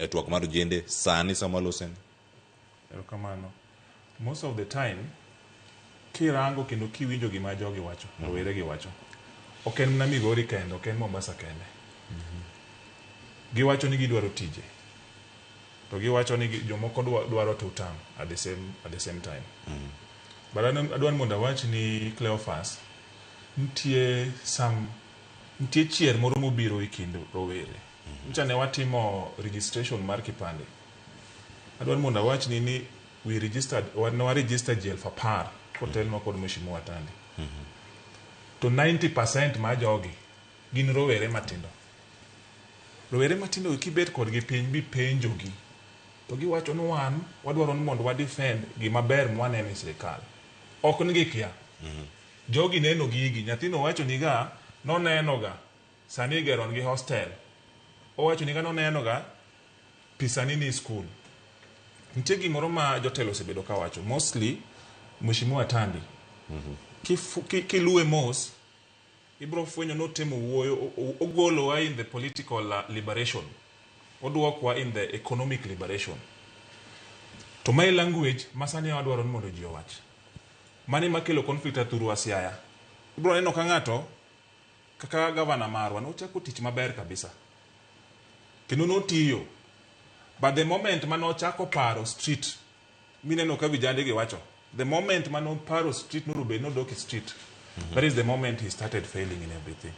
E twak mar ojende sani sama waloseni. Erokamano. Most of the time, kirango kendo kiwinjo gima jogi wacho, rowere gi wacho, ok en mana Migori kende, ok en Mombasa kende. Giwacho ni gidwaro tije. To giwacho ni jomoko dwaro two term at the same time. But adwa ni mondo awach ni Cleophas, nitie chier moro mobiro e kind rowere. Nyocha ne watimo registration mar kipande. Adwa ni mondo awach ni we registered, ne wa register ji 10,000 kotelnwa kod Mheshimiwa Tandi. To 90% mar jogi gin rowere matindo. Rowere matindo gi kibet kodgi piny bipenjogi to giwacho ni wan wadwaro ni mondo wa defend gima ber mwaneno e sirikal. Ok ni gikia. Jogi neno gigi. Nyathino wacho ni ga noneno ga sani igero nigi hostel. Owacho ni ga noneno ga pisani ni school. Nitie gimoro ma jotelo osebedo kawacho mostly Mheshimiwa Tandi. Kiluwe mos ibro fwenyo notemo wuoyo ogolowa in the political liberation, oduokwa in the economic liberation. To mae language ma sani wadwaro ni mondo ji owach. Mano ema kelo conflict athurwa Siaya. Ibro neno ka ng'ato kaka gavana marwa nochako tich maber kabisa kendo notiyo, but the moment manochako paro street mineno ka vijande gi wacho, the moment manoparo street nonego bed nodok e street, that is the moment he started failing in everything.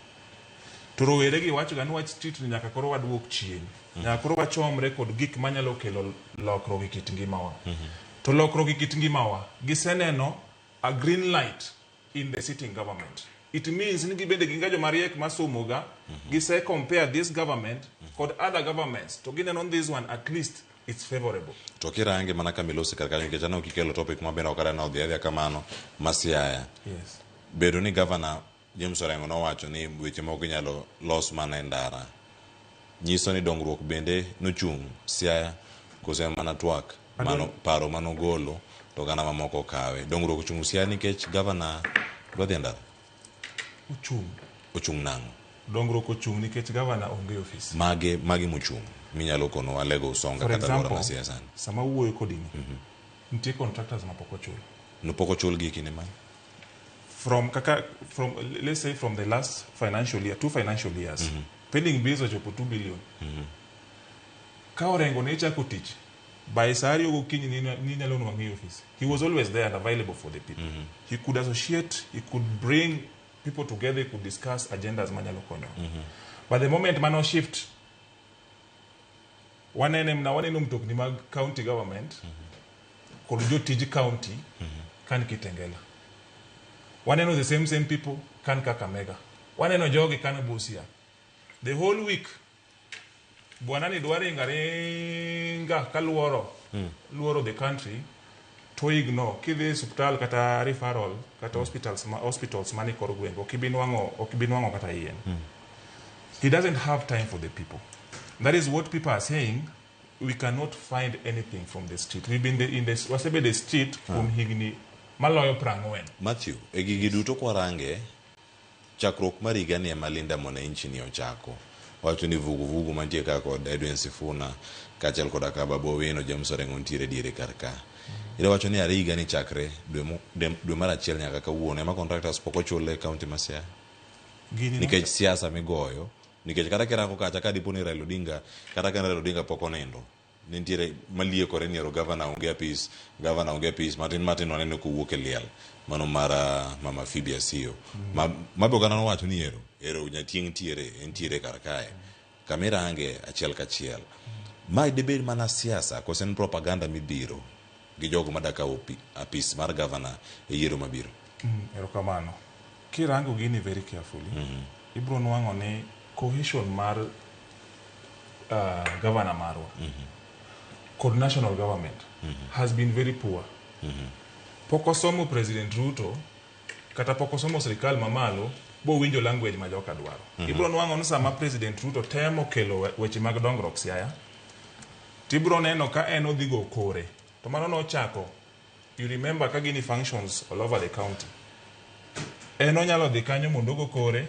To rowere gi wacho ga ni wach street ni nyaka koro waduok chien, nyaka koro wachomre kod gik manyalo kelo lokruok e kit ngimawa. To lokruok e kit ngimawa giseneno a green light in the sitting government. It means ni gibende gin ga joma riek masomo ga. Gise compare this government kod other governments to gineno ni this one at least it's favorable. To kirange mana kama ilose kar kanyo, nikech aneno kikelo topic maber, ok adwa odhi adhiya kamano ma Siaya. Bedo ni Gavana James Orengo nowacho ni weche moko inyalo los mana e ndara, nyiso ni dongruok bende nochung' Siaya koso en mana twak mano paro manogolo to oganda mamoko okawe? Dongruok ochung' Siaya nikech gavana dwa dhi e ndara? Ochung'. Ochung' nang'o? Dongruok ochung' nikech gavana onge e ofis. Mage mochung' minyalo konowa Lego Usonga For kata alwora example, ma Siaya sani? Sama wuoyo kodini, nitie contractors mapok ochul. Nopok ochulgi e kinde mane? From kaka from, let's say, from the last financial year, two financial years, pending bills ochopo 2 billion. Ka Orengo ne chako tich, by saa 2 gokinyi ni nyalo nwang'e e office. He was always there and available for the people. He could associate, he could bring people together, he could discuss agendas manyalo konyo. But the moment mano shift, wanene mna waneno mtokni mag county government kod jotij county kan Kitengela, waneno the same same people kan Kakamega, waneno jogi kan Busia. The whole week bwana ni dwa ringa ringa kaluoro luoro the country to ignore. Kidhi e osiptal kata referral kata hospitals, hospitals mani kor gwenge, ok ibi nwang'o kata yien. He doesn't have time for the people. That is what people are saying. We cannot find anything from the street. We've been in the wasebedo e street kuom higni maloyo 40. Matthew, e gigi duto kwarange, chakruok mar higani ema Linda Mwananchi ni ochako. Wacho ni vuguvugu mantie ka kod Edwin Sifuna kaachiel koda ka Babu Owino, James Orengo nitiere diere kar ka. Ida wacho ni are higani chakre dwe mar achiel nyaka kawuono ema contractors pok ochul e county ma Siaya. Gini Nikech siasa migoyo, nikech kata kirango kacha ka dipo ni Raila Odinga, kata ka Raila Odinga pok onindo, nitiere maliekore ni ero gavana onge apis, gavana onge apis, matin matin waneno kowuok e liel mano mar mama Phoebe Asiyo. Ma be oganda nowacho ni ero nyatieng' tiere, entiere kar kae. Kamirange achiel kachiel. Ma dibed mana siasa koso en propaganda mibiro gi jogo madak kawo apis mar gavana e yiero mabiro? Erokamano. Kirango gini very carefully, ibro nwang'o ni cohesion mar governor marwa kod national government has been very poor. Pok osomo President Ruto kata pok osomo sirikal mamalo bowinjo language ma joka dwaro. Ibro nwang'o ni sama President Ruto temo kelo weche mag dongruok Siaya, tibro neno ka en odhi go kore. To mano nochako, you remember ka gini functions all over the county. En onyalo dhi kanyo mondo ogo kore,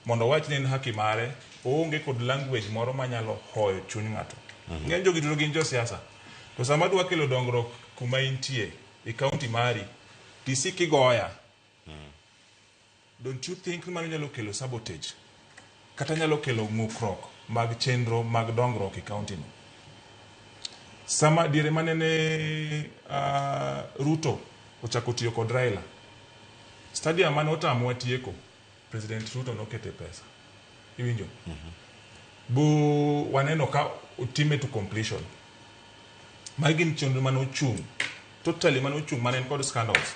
mondo owach ni en haki mare, oonge kod language moro manyalo hoyo chuny ng'ato. Ng'eny jogi duto gin josiasa. To sama dwa kelo dongruok kuma intie e county mari, tisik igoya. Don't you think ni mano nyalo kelo sabotage? Kata nyalo kelo ng'ukruok mag chenro mag dongruok e county no? Sama diere manene Ruto ochako tiyo kod Raila, stadium mane otamowa tieko, President Ruto nokete pesa. Iwinjo? Bu waneno ka otime to completion. Magi gin chenro mane ochung', totally mane ochung' mane en kod scandals.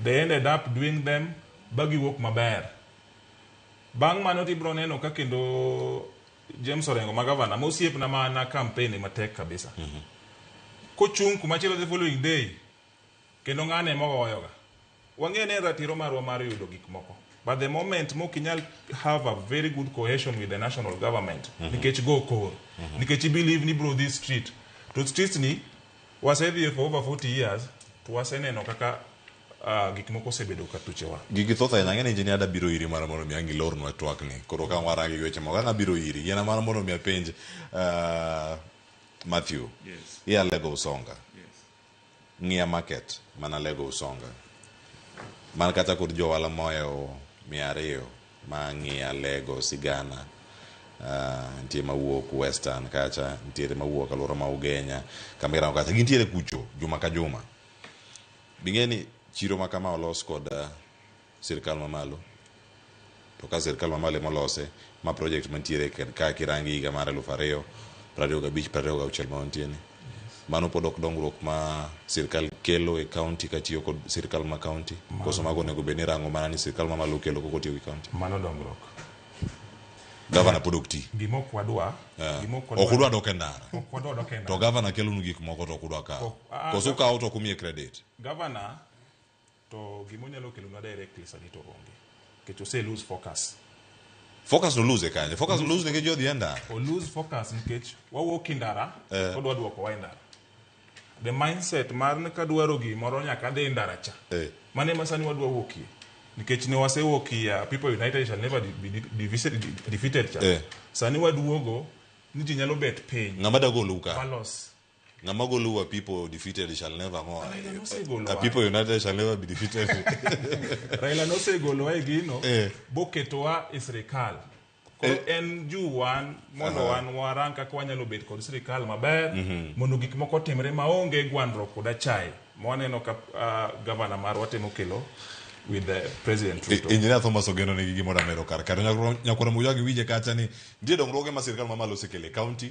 They ended up doing them ba giwuok maber. Bang' mano tibro neno ka kendo James Orengo ma gavana ma osiepna ma na campaign matek kabisa. Kochung' kumachielo the following day kendo ng'ane ema ogoyoga. Wang'e ni en ratiro marwa mar yudo gik moko. But the moment mok inyal have a very good cohesion with the national government, nikech go kor, nikech i believe ni bro this street, to streets ni wasedhie for over 40 years, to waseneno kaka gik moko osebedo ka tuchewa. Gigi thoth ahinya, ang'e ni engineer da biro iri mar mondo mi ang' ilornwa twakni. Koro ka warangi gi weche moko, ang' abiro iri. Yiena mar mondo mi apenj Matthew. Yes. Iya Lego Usonga. Yes. Ng'iya market mana Lego Usonga. Man kata kod johala mohewo 200 ma ng'iya Lego Sigana. Nitie mawuok Western kacha, nitiere mawuok alwora ma Ugenya, kama irango kacha, gintiere kucho juma ka juma. Bing'e ni chiro ma kama olos kod sirkal mamalo, to ka sirkal mamalo ema olose, ma project mantiere ka kirangi higa mar 2025 26 ma wantie ni. Mano pod ok dongruok ma sirkal kelo e county katiyo kod sirkal ma county. Koso mago onego bed ni rango mana ni sirkal mamalo kelo koko tiyo gi county. Mano dongruok. Gavana pod ok ti. Gima ok wadwa, gima ok Ok udwa dok e ndara. Ok wadwa dok e ndara. To gavana kelonu gik moko to ok udwa kawo. Koso ukawo to ok umiye credit. Gavana to gima onyalo kelonwa directly sani to onge. Nikech ose lose focus. Focus no lose e kanye? Focus no lose nikech jodhi e ndara. O lose focus nikech wawuok e ndara, odwa duokowa e ndara. The mindset mar ni kadwaro gimoro nyaka adhi e ndara cha. Mano ema sani wadwa wuokie. Nikech ne wasewuokie People United shall never be defeated cha. Sani waduogo ni ji nyalo bet piny. Ng'ama da golou ka? Balos. Ng'ama golou a people defeated shall never more. Raila nosegolowa. A people united shall never be defeated. Raila nosegolowa e gino, boketowa e sirikal. Koro en juu wan mondo wan warang kaka wanyalo bet kod sirikal maber, mondo gik moko otimre maonge gwandruok kod achaye ma waneno ka gavana marwa temo kelo with the President Ruto. Engineer Thomas Ogeno nigi gimoro amedo kar kanyo. Nyakwara Muyagi winje kacha ni nitie dongruoge ma sirikal mamalo osekelo e county.